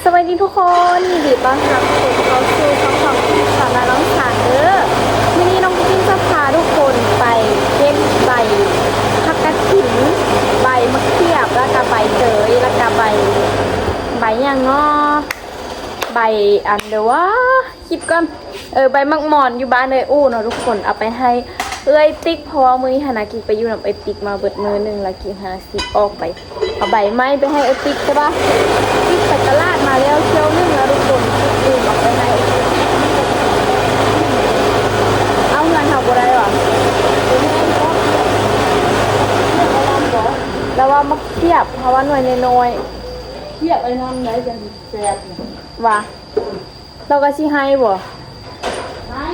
ສະບາຍດີທຸກຄົນ, ຍິນດີຕ້ອນຮັບທຸກຄົນເຂົ້າສູ່ຊ່ອງຂອງສາວນ້ອຍລ້ອງຊານເດີ້. ມື້ນີ້ນ້ອງປິ້ງຈະພາທຸກຄົນໄປເກັບໃບຜັກກາດຂິງ, ໃບໝາກຂຽບ, ແລ້ວກະໃບເຕີຍ, ແລ້ວກະໃບ ໃບຫຍັງເນາະ? ໃບອັນເດີວ່າ ຄິດກ່ອນ ເອີ ໃບໝາກມອນຢູ່ບ້ານເອື້ອຍອູ້ເນາະທຸກຄົນ, ເອົາໄປໃຫ້ເອື້ອຍຕິກ ເພາະວ່າມື້ນີ້ຫັ້ນນະ ກິກໄປຢູ່ນຳເອື້ອຍຕິກມາເບິດມື້ໜຶ່ງ ແລ້ວກິກຫາຊິອອກໄປເອົາໃບໄມ້ໄປໃຫ້ເອື້ອຍຕິກ. ແຕ່ວ່າກິກໄປຕະຫຼາດມາແລ້ວຖ້ຽວໜຶ່ງແລ້ວທຸກຄົນ, ກິກລືມເອົາໄປໃຫ້ເອື້ອຍຕິກ. ເອົາ ເຮືອນເຮົາບໍ່ໄດ້ຫວາ? ລາວວ່າໝາກຂຽບ ເຮົາວ່າໜ່ວຍນ້ອຍໆ. ຂຽບໄວ້ນຳໄດ້ ຈັ່ງຊິແຊບ. ວ່າ ລາວກໍຊິໃຫ້ບໍ່? ໃຫ້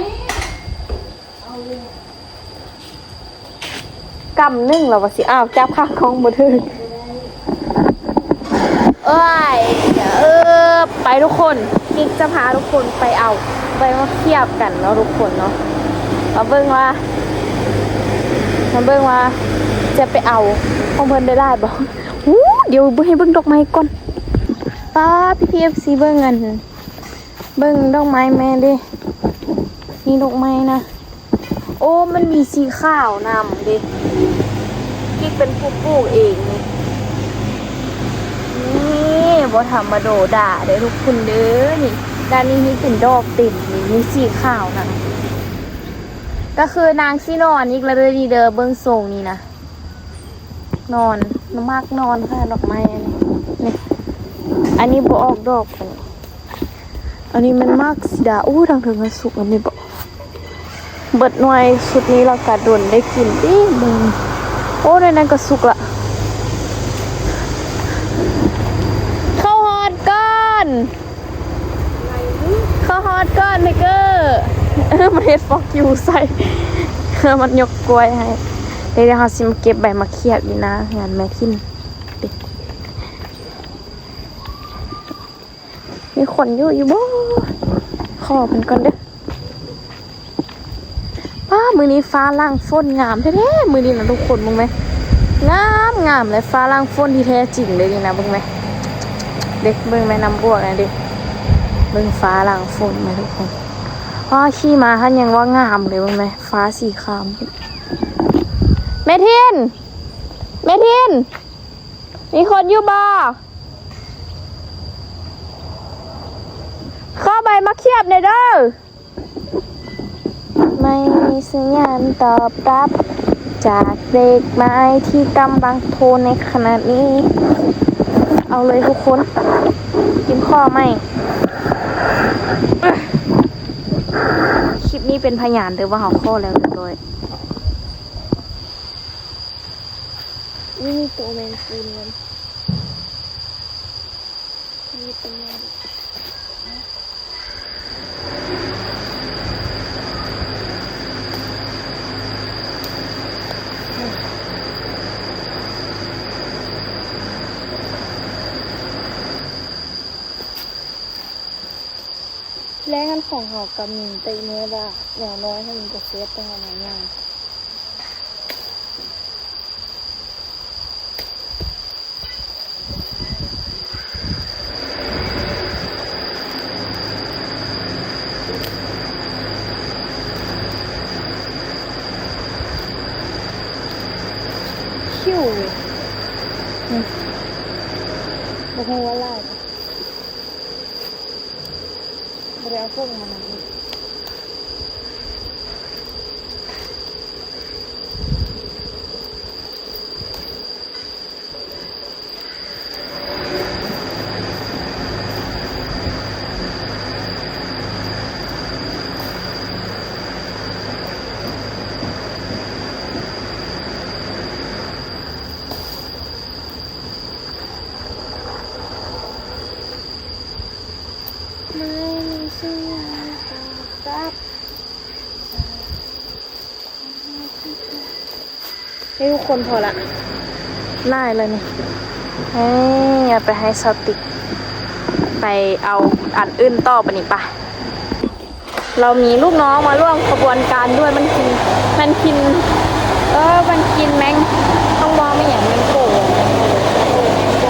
ເອົາຢູ່. ກຳໜຶ່ງລາວວ່າຊິ ອ້າວ ຈັບຂາກລ້ອງບໍ່ຖືກ. ເອີຍ ເອີ ໄປທຸກຄົນ, ກິກຈະພາທຸກຄົນໄປເອົາໃບໝາກຂຽບກັນເນາະທຸກຄົນເນາະ. ມາເບິ່ງວ່າ ມາເບິ່ງວ່າຈະໄປເອົາຂອງເພິ່ນໄດ້ຫຼາຍບໍ່. ໂອ້ ດຽວເບິ່ງ ໃຫ້ເບິ່ງດອກໄມ້ກ່ອນ. ປ້າ ພີ່ໆ ເອັຟຊີ ເບິ່ງອັນ ເບິ່ງດອກໄມ້ແມ່ເດ້ ນີ້ດອກໄມ້ນະ. ໂອ້ ມັນມີສີຂາວນຳເດ້, ກິກເປັນຜູ້ປູກເອງນີ້. ນີ້ ບໍ່ທຳມະໂດດາເດີ້ທຸກຄົນເດີ້. ນີ້ ດ້ານນີ້ມີເປັນດອກເຕັມນີ້, ມີສີຂາວນຳ. ກໍຄືນາງຊິນອນອີກແລ້ວເດີ້ນີ້ເດີ້, ເບິ່ງຊົງນີ້ນະ. ນອນ ມັກນອນຂະໜາດດອກໄມ້ອັນນີ້. ນີ້ ອັນນີ້ບໍ່ອອກດອກ ອັນນີ້ ອັນນີ້ແມ່ນໝາກສີດາ. ໂອ້ ທາງເທິງມັນສຸກອັນນີ້ບໍ? ເບິດໜ່ວຍຊຸດນີ້ແລ້ວກະດົນໄດ້ກິນຕິ. ເບິ່ງ ໂອ້ ໜ່ວຍນັ້ນກະສຸກລະ. ເຂົ້າຮອດກ່ອນ. ເຂົ້າຮອດກ່ອນເດີ. ເອີ ມັນເຮັດຟອກຢູ່ໃສ່ ມັນຍົກກ້ວຍໃຫ້. ດຽວເຮົາຊິມາເກັບໃບໝາກຂຽບຢູ່ໜ້າເຮືອນແມ່ຖິ່ນ. ມີຄົນຢູ່ຢູ່ບໍ່? ຂໍເພິ່ນກ່ອນເດີ້. ປ້າ ມື້ນີ້ຟ້າຫຼັງຝົນງາມແທ້ໆ ມື້ນີ້ນະທຸກຄົນ. ເບິ່ງແມ ງາມໆ ເລີຍ. ຟ້າຫຼັງຝົນທີ່ແທ້ຈິງເລີຍນີ້ນະ. ເບິ່ງແມ ເດ້ ເບິ່ງແມ ນ້ຳບວກນະເດ້. ເບິ່ງຟ້າຫຼັງຝົນນະທຸກຄົນ. ອ້າ ຂີ່ມາຫັ້ນຍັງວ່າງາມເລີຍ. ເບິ່ງແມ ຟ້າສີຄາມ. ແມ່ທິນ ແມ່ທິນ ມີຄົນຢູ່ບໍ່? ຂໍໃບໝາກຂຽບແດ່ເດີ້. ໄມ່ມີສັນຍານຕອບຮັບຈາກເລກໝາຍທີ່ກຳລັງໂທໃນຂະນະນີ້. ເອົາເລີຍທຸກຄົນ, ກິນຂໍໃໝ່. ຄລິບນີ້ເປັນພະຍານເດີ້ວ່າເຮົາຂໍແລ້ວຮຽບຮ້ອຍ. ນີ້ໂຕແມງກູນມັນ. ແລງອັນຂອງເຮົາກໍມີ ແຕ່ອີແມ່ວ່າແນວນ້ອຍໃຫ້ມັນກະແຊບ ຕ້ອງເອົາແນວໃຫຍ່. ຫິວເລີຍ. ອືມ ບໍ່ຮູ້ວ່າຫຼາຍ ບໍ່ໄດ້ເອົາຖົງມານຳ. ໄມ່ມີສັນຍານຕອບຮັບ. ໃຫ້ທຸກຄົນພໍລະ ຫຼາຍແລ້ວນີ້. ເອີ ເອົາໄປໃຫ້ຊາວຕິກ ໄປເອົາອັນອື່ນຕໍ່ບາດນີ້ປະ. ເຮົາມີລູກນ້ອງມາຮ່ວມຂະບວນການດ້ວຍ. ມັນກິນ ມັນກິນ ເອີ ມັນກິນແມງ ຕ້ອງເວົ້າແມ່ນຫຍັງ ແມງໂກ ແມງໂກ ແມງໂກ.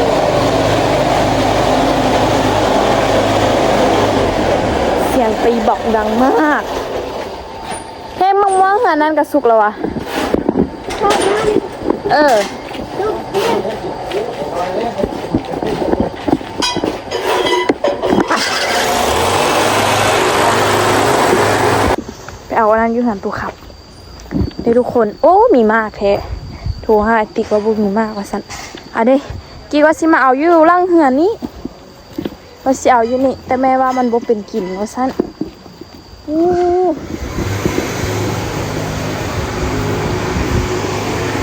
ຕີບັກດັງມາກ. ເພງ ມະມ່ວງເຮືອນນັ້ນກະສຸກແລ້ວຫວາ? ເອີ ໄປເອົາອັນນັ້ນຢູ່ເຮືອນຕູ້ຄຳເດ້ທຸກຄົນ. ໂອ້ ມີໝາກແທ້. ໂທຫາຕິກວ່າບໍ່ມີໝາກວ່າຊັ້ນ. ອາເດ້ ກິກວ່າຊິມາເອົາຢູ່ຫຼັງເຮືອນນີ້. ວ່າຊິເອົາຢູ່ນີ້ ແຕ່ແມ່ວ່າມັນບໍ່ເປັນກິນວ່າຊັ້ນ. ອູ້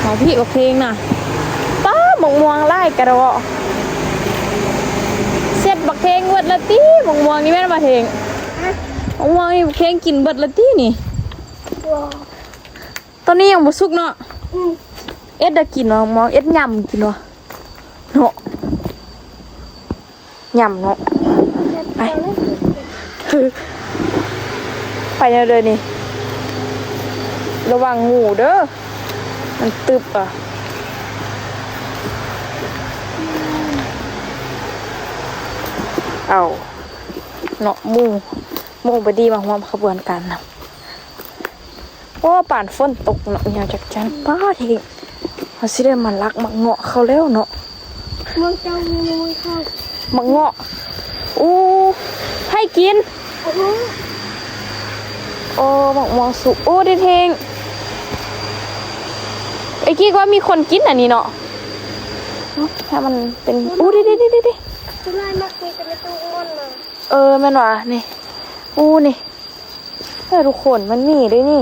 ມາພີ້ບັກເພງນະ. ປ້າ ບັກມ່ວງຫຼາຍກະດໍ້. ເສັດບັກເພງເບິດລະຕິ ບັກມ່ວງນີ້ແມ່ນບໍ່ເພງ? ບັກມ່ວງນີ້ບັກເພງກິນເບິດລະຕິນີ້? ຕອນນີ້ຍັງບໍ່ສຸກເນາະ. ອືມ ເອັດດາກິນເນາະ ມອງເອັດຫຍ້ຳກິນເນາະ ເນາະ ຫຍ້ຳເນາະ. ໄປ ໄປແນວເດີນີ້ ລະວັງງູເດີ ມັນຕຶບອະ. ເອົາເນາະ ໝູ່ ໝູ່ບໍ່ດີມາຮ່ວມຂະບວນການນຳ. ໂອ້ ປານຝົນຕົກເນາະ ຍາມຈັກຈັ່ງ. ປ້າ ເທງ ເຮົາຊິໄດ້ມາລັກໝາກເງາະເຂົາແລ້ວເນາະ. ເມືອງເຈົ້າມີໜ່ວຍເຂົາ ໝາກເງາະ. ໂອ້ ໃຫ້ກິນ. ໂອ້ໂຫ ໂອ້ ໝາກມ່ວງສຸກ. ໂອ້ ເດເທງ ໄອ້ກີກວ່າມີຄົນກິນອັນນີ້ເນາະ ຖ້າມັນເປັນ. ໂອ້ ເດໆໆໆ ສ່ວນຫຼາຍມັກມີແຕ່ແມ່ຕູ້ມ່ອນນະ. ເອີ ແມ່ນຫວາ ນີ້. ໂອ້ ນີ້. ເອີ ທຸກຄົນ ມັນມີເດ້ນີ້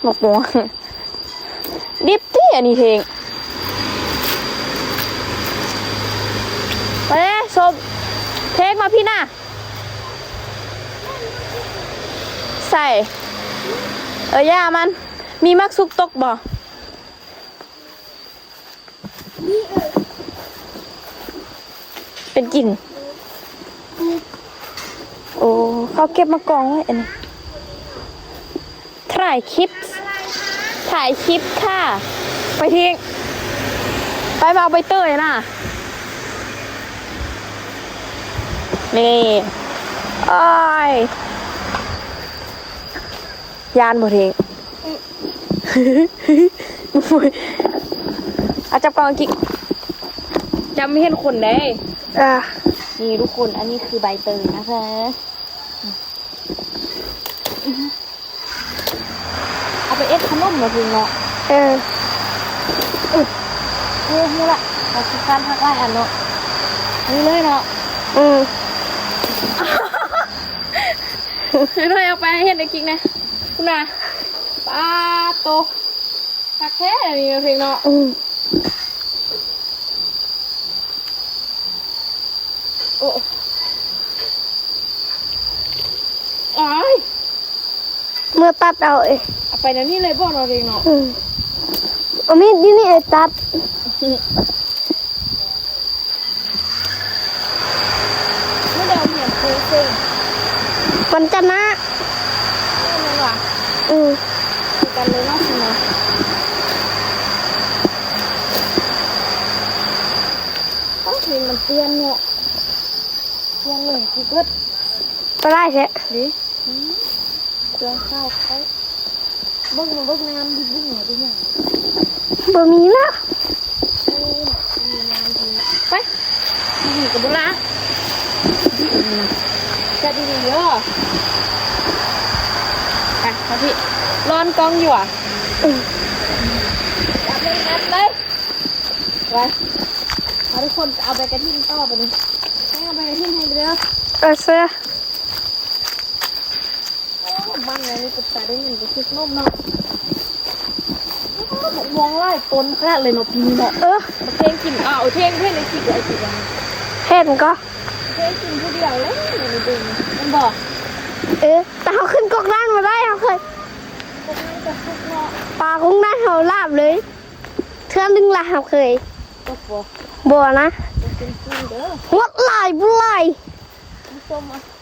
ໝາກມ່ວງດິບຕິ ອັນນີ້ເທງ. ມາເດ້ ສົ້ມ ເທງ ມາພີ້ນະ. ໃສ່ ເອີ ຢ່າມັນ. ມີໝາກສຸກຕົກບໍ່? ເປັນກິນ. ໂອ້ ເຂົາເກັບມາກອງໄວ້ອັນນີ້. ຖ່າຍຄລິບ ຖ່າຍຄລິບຄ່ະ. ໄປເທງ ໄປມາເອົາໃບເຕີຍນະ. ນີ້ ໂອ້ຍ. ຢ້ານບໍ່ເທງ? ອືມ ອາ ຈັບກ່ອນກິກ ຈຳເຫັນຄົນເດ້. ອ່າ ນີ້ທຸກຄົນ ອັນນີ້ຄືໃບເຕີຍນະຄະ ເອົາໄປເຮັດຂະໜົມເນາະເທງເນາະ. ເອີ ເອີ ຮູ້ລະ ເຮົາຂີ້ຄ້ານຮັກຫຼາຍອັນເນາະ ນີ້ເລີຍເນາະ. ອືມ ນ້ອຍເອົາໄປໃຫ້ເຫັນໄອ້ກິກແດ່ ພຸ້ນນະ. ປາໂຕ ຄັກແທ້ອັນນີ້ເພງເນາະ. ອືມ ໂອ້ ອາຍ ເມື່ອຕັດເອົາເອງ. ເອົາໄປແນວນີ້ເລີຍບໍ່ເນາະເພງເນາະ. ອືມ ເອົາມີດຢູ່ນີ້ເອ ຕັດ. ມື້ໃດຮຽນຄືເຊິ່ງ ວັນຈັນນະ. ແມ່ນຫວາ? ອືມ ຄືກັນເລີຍເນາະຊິເນາະ. ເອົ້າ ເພງມັນເປື້ອນເນາະ ເປື້ອນເລີຍຄືເບິດ. ປາຫຼາຍແທ້ ດີ. ອືມ ເຄື່ອງຂາວເຂົ້າ ເບິ່ງ ມາເບິ່ງນ້ຳດິບໆ ເປັນຫຍັງ? ບໍ່ມີນະ. ໂອ້ຍ ມີນ້ຳດີ ໄປ ດີກໍບໍ່ລ້າງ ດີນະ ຈັບດີໆເດີ. ໄປ ມາພີ້ ຮ້ອນກ້ອງຢູ່ຫວາ? ອືມ ຈັບເລີຍ ຈັບເລີຍ. ໄປ ເອົາ ທຸກຄົນ ເອົາໃບກະຖິນຕໍ່ໄປນີ້ ໃຫ້ເອົາໃບກະຖິນໃຫ້ເດີ. ເອີ ເຊື່ອ. ໂອ້ ບ້ານນີ້ເປັນຕາໄດ້ເງິນໄປຊື້ຂະໜົມເນາະ. ໂອ້ ໝາກມ່ວງຫຼາຍຕົ້ນຂະໜາດເລີຍເນາະປີນີ້ເນາະ. ເອີ ເທງກິນ ເອົາ ເທງເຫັນໄອ້ກິກ ໄອ້ກິກ ເຫັນກໍ ເທງກິນຜູ້ດຽວເລີຍ ແມ່ນບໍ່? ເອີ ແຕ່ເຮົາຂຶ້ນກົກນັ້ນມາໄດ້ ເຮົາເຄີຍ ກົກນັ້ນກໍສຸກເນາະ. ປາກົກນັ້ນເຮົາລາບເລີຍ ເທື່ອໜຶ່ງລະເຮົາເຄີຍ ຕົກບໍ່? ບໍ່ນະ ບໍ່ເປັນຈິງເດີ. ຫົວຫຼາຍບໍ່ຫຼາຍ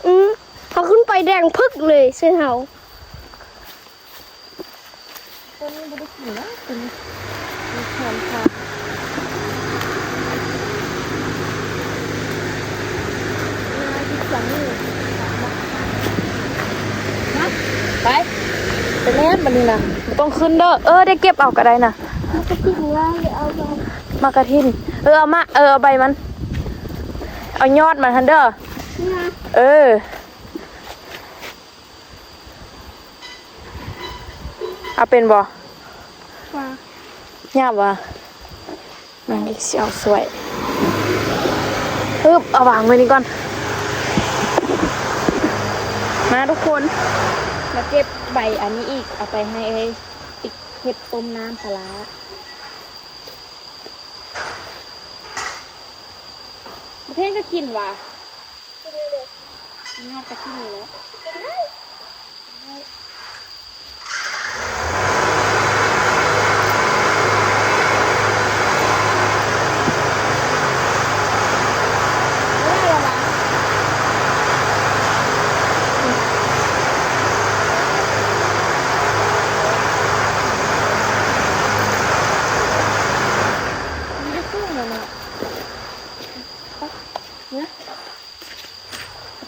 ອືມ ເຮົາຂຶ້ນໄປແດງພຶກເລີຍເຊິ່ງເຮົາ ຕົວນີ້ບໍ່ໄດ້ກິນນະ ຕົວນີ້ ມີຄວາມຄາ ມາ ນັ້ນ ບັດນີ້ນະ ບໍ່ຕ້ອງຂຶ້ນເດີ. ເອີ ໄດ້ເກັບເອົາກໍໄດ້ນະ. ມັນກໍກິນໄວ້ ເອົາໄວ້ ໝາກກະທິນ. ເອີ ເອົາມາ ເອີ ເອົາໃບມັນ ເອົາຍອດມັນຫັ້ນເດີ. ເອີ ເອົາເປັນບໍ່? ຫຍາບຫວາ? ນາງອີກຊິເອົາສວຍ. ຮຶບ ເອົາວາງໄວ້ນີ້ກ່ອນ. ມາທຸກຄົນ ມາເກັບໃບອັນນີ້ອີກ ເອົາໄປໃຫ້ເອີຍ ເຮັດຕົ້ມນ້ຳປາຫຼ້າ. ເພງກໍກິນຫວາ? ກິນເລີຍເດ້. ຍອດກະທິນນີ້ແຫຼະ.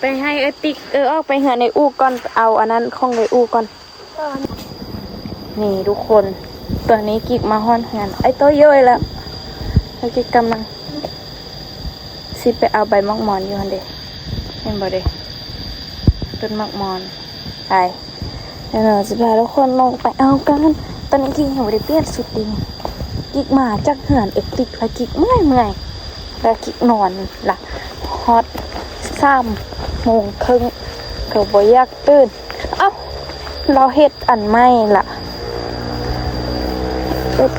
ໄປໃຫ້ເອື້ອຍຕິກ ເອີ ອອກໄປເຮືອນໄອ້ອູ່ກ່ອນ ເອົາອັນນັ້ນຂອງໄອ້ອູ່ກ່ອນ. ນີ້ທຸກຄົນ ຕອນນີ້ກິກມາຮອດເຮືອນອ້າຍໂຕ້ເຢີ້ຍແລ້ວ. ແລ້ວກິກກຳລັງຊິໄປເອົາໃບໝາກມອນຢູ່ຫັ້ນເດ ເຫັນບໍ່ເດ ຕົ້ນໝາກມອນ. ໄປ ແລ້ວເນາະ ຊິພາທຸກຄົນລົງໄປເອົາກັນ. ຕອນນີ້ກິກຍັງບໍ່ໄດ້ປ່ຽນຊຸດເດ ກິກມາຈາກເຮືອນເອື້ອຍຕິກ ແລ້ວກິກເມື່ອຍໆ ແລ້ວກິກນອນລະ ຮອດສາມໂມງເຄິ່ງ ກໍບໍ່ຢາກຕື່ນ. ເອົ້າ ລາວເຮັດອັນໃໝ່ລະ. ອຶບ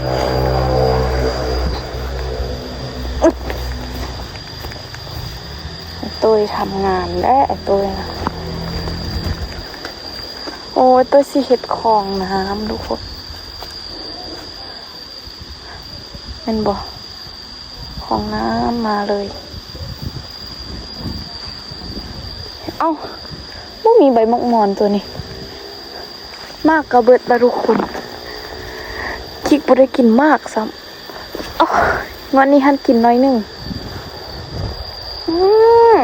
ອຶບ ອ້າຍໂຕ້ຍທຳງານແລ້ວ ອ້າຍໂຕ້ຍນະ. ໂອ້ຍ ໂຕ້ຍຊິເຮັດຄອງນ້ຳທຸກຄົນ ແມ່ນບໍ່? ຂອງນ້ຳມາເລີຍ. ເອົ້າ ບໍ່ມີໃບໝາກມອນຕົວນີ້. ໝາກກໍເບິດລະທຸກຄົນ. ກິກບໍ່ໄດ້ກິນໝາກຊ້ຳ. ໂອ້ຍ ງວດນີ້ຫັ້ນກິນໜ້ອຍໜຶ່ງ. ອືມ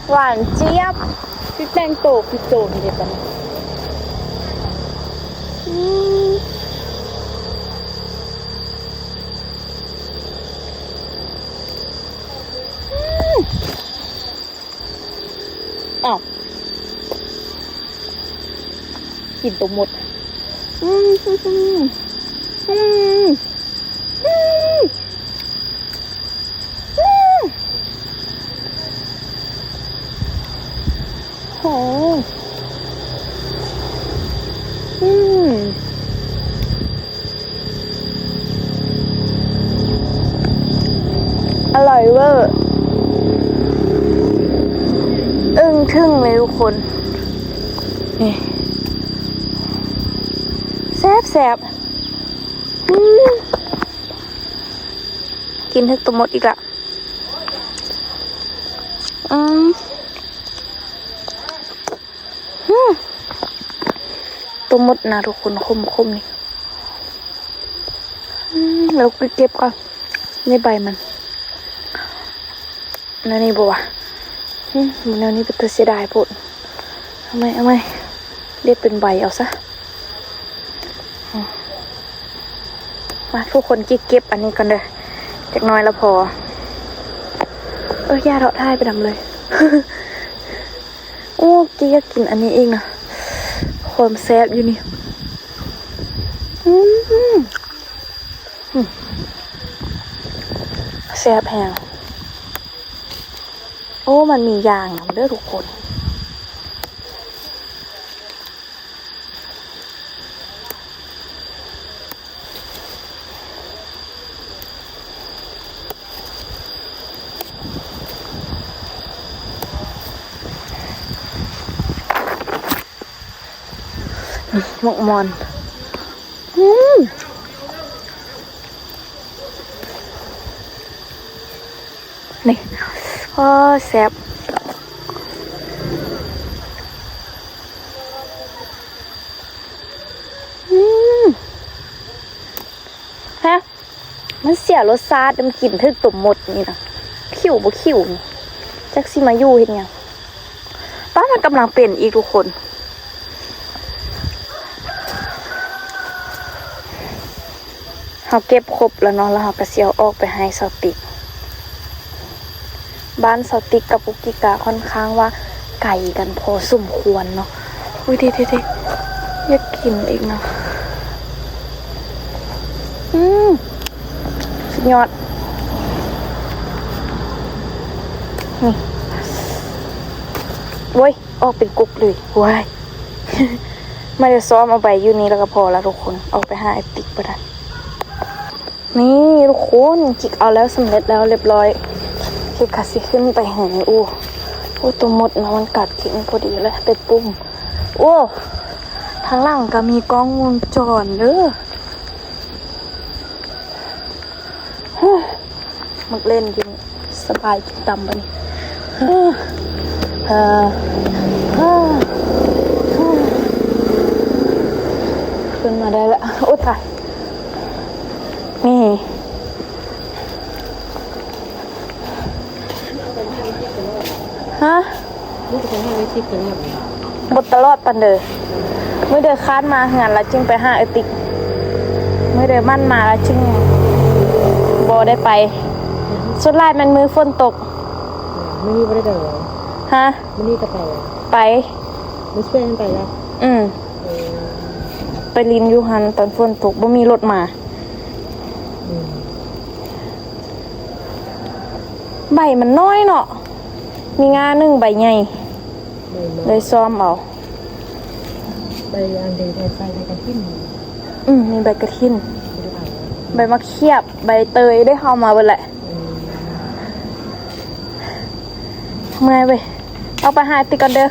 ຫວານຈຽບ. ຊິແຕ່ງໂຕຄືໂຈນເດບັດນີ້. ອືມ ອືມ ອ້າວ ກິນຕົວໝົດ. ອືມ ອືມ ອືມ ອືມ. ໂອ້ ອືມ ອະລ່ອຍເວີ ອຶ້ງທຶ່ງເລີຍທຸກຄົນ. ນີ້ ແຊບໆ. ອືມ ກິນເຖິງຕົວໝົດອີກລະ. ອືມ ອືມ ຕົວໝົດນະທຸກຄົນ ຂົມໆ ນີ້. ອືມ ແລ້ວໄປເກັບກ່ອນ ໃນໃບມັນ. ແນວນີ້ບໍ່ວະ? ອືມ ແນວນີ້ເປັນຕາເສຍດາຍໂພດ. ເອົາໃໝ່ ເອົາໃໝ່ ເດັດເປັນໃບເອົາຊະ. ອືມ ມາ ທຸກຄົນ ກິກເກັບອັນນີ້ກ່ອນເດີ ຈັກໜ້ອຍລະພໍ. ເອີ ຢ່າເທາະ ຖ່າຍໄປນຳເລີຍ. ໂອ້ ກິກຢາກກິນອັນນີ້ອີກນະ ຄວາມແຊບຢູ່ນີ້. ອືມ ອືມ ແຊບແຮງ. ໂອ້ ມັນມີຢາງນຳເດີທຸກຄົນ. ໝາກມ່ອນ ອືມ ນີ້ ໂອ້ ແຊບ ອືມ ຮະ ມັນເສຍລົດຊາດ ມັນກິນຖືກຕົວມົດນີ້ນະ ຂິວບໍ່ຂິວນີ້ ຈັກຊິມາຢູ່ເຮັດຫຍັງ. ປ້າ ມັນກຳລັງເປັນອີກທຸກຄົນ. ເຮົາເກັບຄົບແລ້ວເນາະ ແລ້ວເຮົາກໍຊິເອົາອອກໄປໃຫ້ສາວຕິກ. ບ້ານສາວຕິກກັບປຸກກິກະຄ່ອນຂ້າງວ່າໄກກັນພໍສົມຄວນເນາະ. ອຸ້ຍ ເດໆໆ ຢາກກິນອີກເນາະ. ອືມ ສຸດຍອດ. ນີ້ ໂອ້ຍ ອອກເປັນກົກເລີຍ. ວ້າຍ ມາດຽວຊ້ອມເອົາໃບຢູ່ນີ້ແລ້ວກໍພໍລະທຸກຄົນ. ອອກໄປຫາໄອ້ຕິກບໍ່ໄດ້. ນີ້ທຸກຄົນ ຈິກເອົາແລ້ວ ສຳເລັດແລ້ວ ລຽບຮ້ອຍ. ເກັບກະຊິຂຶ້ນໄປຫາ ໂອ້ ໂອ້ ໂຕມົດນະ ມັນກັດກິນພໍດີເລີຍ ໄປປຸ້ມ. ໂອ້ ທາງຫຼັງກໍມີກ້ອງວົງຈອນເດີ. ມັກເລ່ນຢູ່ນີ້ ສະບາຍ ກິນຕຳບາດນີ້. ຂຶ້ນມາໄດ້ລະ. ໂອ້ ຕາຍ. ນີ້ ຮະ? ບໍ່ຕະຫຼອດປານໃດ. ມື້ໃດຄ້ານມາເຮືອນລະຈຶ່ງໄປຫາເອື້ອຍຕິກ. ມື້ໃດໝັ້ນມາລະຈຶ່ງບໍ່ໄດ້ໄປ. ສ່ວນຫຼາຍແມ່ນມື້ຝົນຕົກ. ມື້ນີ້ບໍ່ໄດ້ໄປບໍ່? ຮະ? ມື້ນີ້ກໍໄປ. ໄປ. ມື້ເຊື່ອໄປລະ? ອືມ. ເອີ ໄປຫຼິ້ນຢູ່ຫັ້ນຕອນຝົນຕົກ ບໍ່ມີລົດມາ. ອືມ. ໃບມັນນ້ອຍເນາະ ມີງ່າໜຶ່ງໃບໃຫຍ່ ໃບມອນ ເລີຍຊ້ອມເອົາ. ໃບອັນເດ ໃສ່ໃບກະຖິນ. ອືມ ມີໃບກະຖິນ ບໍ່ໄດ້ເອົາ ໃບໝາກຂຽບ ໃບເຕີຍ ໄດ້ເອົາມາເບິດແຫຼະ. ອືມ. ເມື່ອຍເວີຍ ອອກໄປຫາຕິກກ່ອນເດີ.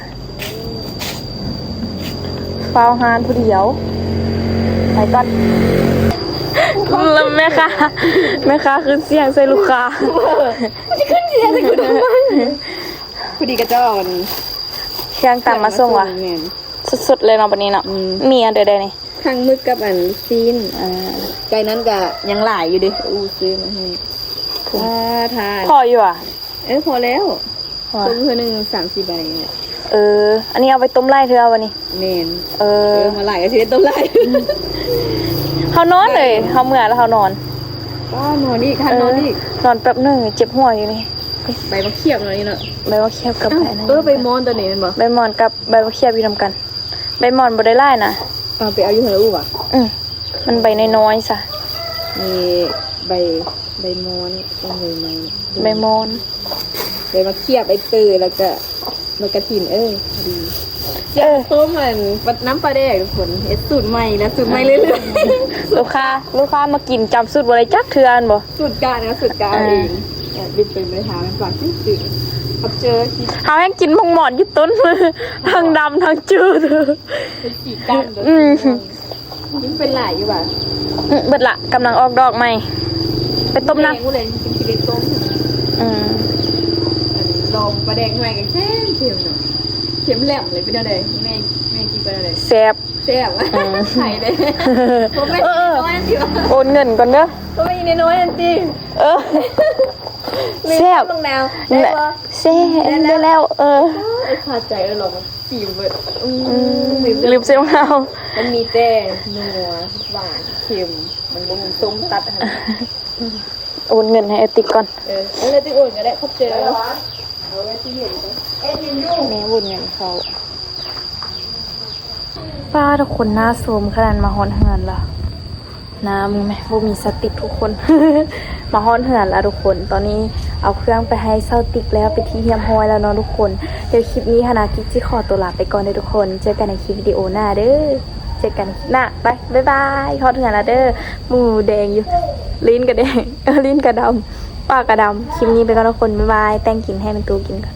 ເຝົ້າຮ້ານຜູ້ດຽວ ໄປກ່ອນ. ແມ່ຄ້າ ແມ່ຄ້າຂຶ້ນສຽງໃສ່ລູກຄ້າ. ມັນຈະຂຶ້ນສຽງໃສ່ກູທຳໄມ? ພໍດີເຂົາເຈົ້າເອົາອັນ ເຄື່ອງຕຳມາສົ່ງຫວາ? ແມ່ນ. ສົດໆເລີຍເນາະ ບັດນີ້ເນາະ. ອືມ. ມີອັນໃດແດ່ນີ້? ທັງໝຶກກັບອັນລູກຊີ້ນ. ເອີ ໄກ່ນັ້ນກະຍັງຫຼາຍຢູ່ເດ ອູ້ຊື້ມາໃຫ້. ອາ ທານ ພໍຢູ່ຫວາ? ເອີ ພໍແລ້ວ. ວ່າ ຕົ້ມເທື່ອໜຶ່ງສາມສີ່ໃບນີ້ແຫຼະ. ເອີ ອັນນີ້ເອົາໄປຕົ້ມຫຼາຍເທື່ອວະນີ້? ແມ່ນ. ເອີ ເອີ ມາຫຼາຍກໍຊິໄດ້ຕົ້ມຫຼາຍ. ເຮົານອນເລີຍ ເຮົາເມື່ອຍແລ້ວເຮົານອນ. ກໍນອນອີກ ຄັນນອນອີກ ເອີ ນອນແປັບໜຶ່ງ ເຈັບຫົວຢູ່ນີ້. ໃບໝາກຂຽບເນາະນີ້ເນາະ. ໃບໝາກຂຽບກັບ ເອີ ໃບ ໃບມອນຕົວນີ້ແມ່ນບໍ່? ໃບມອນກັບໃບໝາກຂຽບຢູ່ນຳກັນ. ໃບມອນບໍ່ໄດ້ຫຼາຍນະ. ເອົາໄປເອົາຢູ່ຫັ້ນລະອູ້ຫວາ? ອືມ ມັນໃບນ້ອຍໆຊະ. ມີໃບ ໃບມອນ ຕ້ອງໃບໄມ້ ໃບມອນ ໃບໝາກຂຽບ ໃບເຕີຍ ແລ້ວກະໃບກະຖິນ. ເອີ ດີ. ເອີ ຕົ້ມອັນ ນ້ຳປາແດກທຸກຄົນ ເຮັດສູດໃໝ່ນະ ສູດໃໝ່ເລື້ອຍໆ. ລູກຄ້າ ລູກຄ້າມາກິນຈຳສູດບໍ່ໄດ້ຈັກເທື່ອຫັ້ນບໍ່? ສູດການ ສູດການເອງ. ເອີ ບິນເປັນໄປຫາແມ່ນປາກຈິງໆ. ຂອບໃຈ. ເຮົາແຮ່ງກິນໝາກມອນຢູ່ຕົ້ນ ທັງດຳທັງຈືດ ເປັນສີກັນ. ອືມ. ມັນເປັນຫຼາຍຢູ່ຫວາ? ອືມ ເບິດລະ ກຳລັງອອກດອກໃໝ່. ໄປຕົ້ມນ້ຳ ແກງພຸ້ນແຫຼະ ກິນຊິໄປຕົ້ມ. ອືມ. ລອງປາແດກໜ້ອຍກໍແຊບ ເຄັມເນາະ ເຄັມແຫຼມເລີຍ. ເປັນແນວໃດ? ແມ່ ແມ່ກິນເປັນແນວໃດ? ແຊບ. ແຊບ. ອືມ. ໄຂ່ເດ້. ບໍ່ແມ່ນ ເອີ ນ້ອຍອັນຕິ. ໂອນເງິນກ່ອນເດີ. ບໍ່ແມ່ນນ້ອຍອັນຕິ. ເອີ ແຊບ. ໄດ້ບໍ່? ແຊບ ໄດ້ແລ້ວ. ເອີ ຄາໃຈແລ້ວລອງ. ຊີມເບິດ. ອືມ ລືມເຊັບເຮົາ ມັນມີແຕ່ນົວ ຫວານ ເຄັມ ມັນບໍ່ມີສົ້ມຕັດຫັ້ນ. ໂອນເງິນໃຫ້ໄອ້ຕິກກ່ອນ. ເອີ ເອົາເລີຍ ຕິກໂອນກໍໄດ້. ຂອບໃຈ. ແມ່ໂອນເງິນເຂົ້າ. ປ້າ ທຸກຄົນ ໜ້າໂຊມຂະໜາດ ມາຮອດເຮືອນລະ. ໜ້າມຶງແມະ ບໍ່ມີສະຕິກທຸກຄົນ. ມາຮອດເຮືອນລະທຸກຄົນ. ຕອນນີ້ເອົາເຄື່ອງໄປໃຫ້ສາວຕິກແລ້ວ ເປັນທີ່ຮຽບຮ້ອຍແລ້ວເນາະທຸກຄົນ. ດຽວຄລິບນີ້ຫັ້ນນະ ກິກຊິຂໍຕົວລາໄປກ່ອນເດີທຸກຄົນ. ເຈີກັນໃນຄລິບວິດີໂອໜ້າເດີ. ເຈີກັນຄລິບໜ້າ. ໄປ ບາຍບາຍ. ຮອດເຮືອນລະເດີ. ໝູແດງຢູ່. ລີ້ນກະແດງ. ເອີ ລີ້ນກະດຳ. ປາກກະດຳ. ຄລິບນີ້ໄປກ່ອນທຸກຄົນ. ບາຍບາຍ. ແຕ່ງກິນໃຫ້ແມ່ຕູ້ກິນກ່ອນ.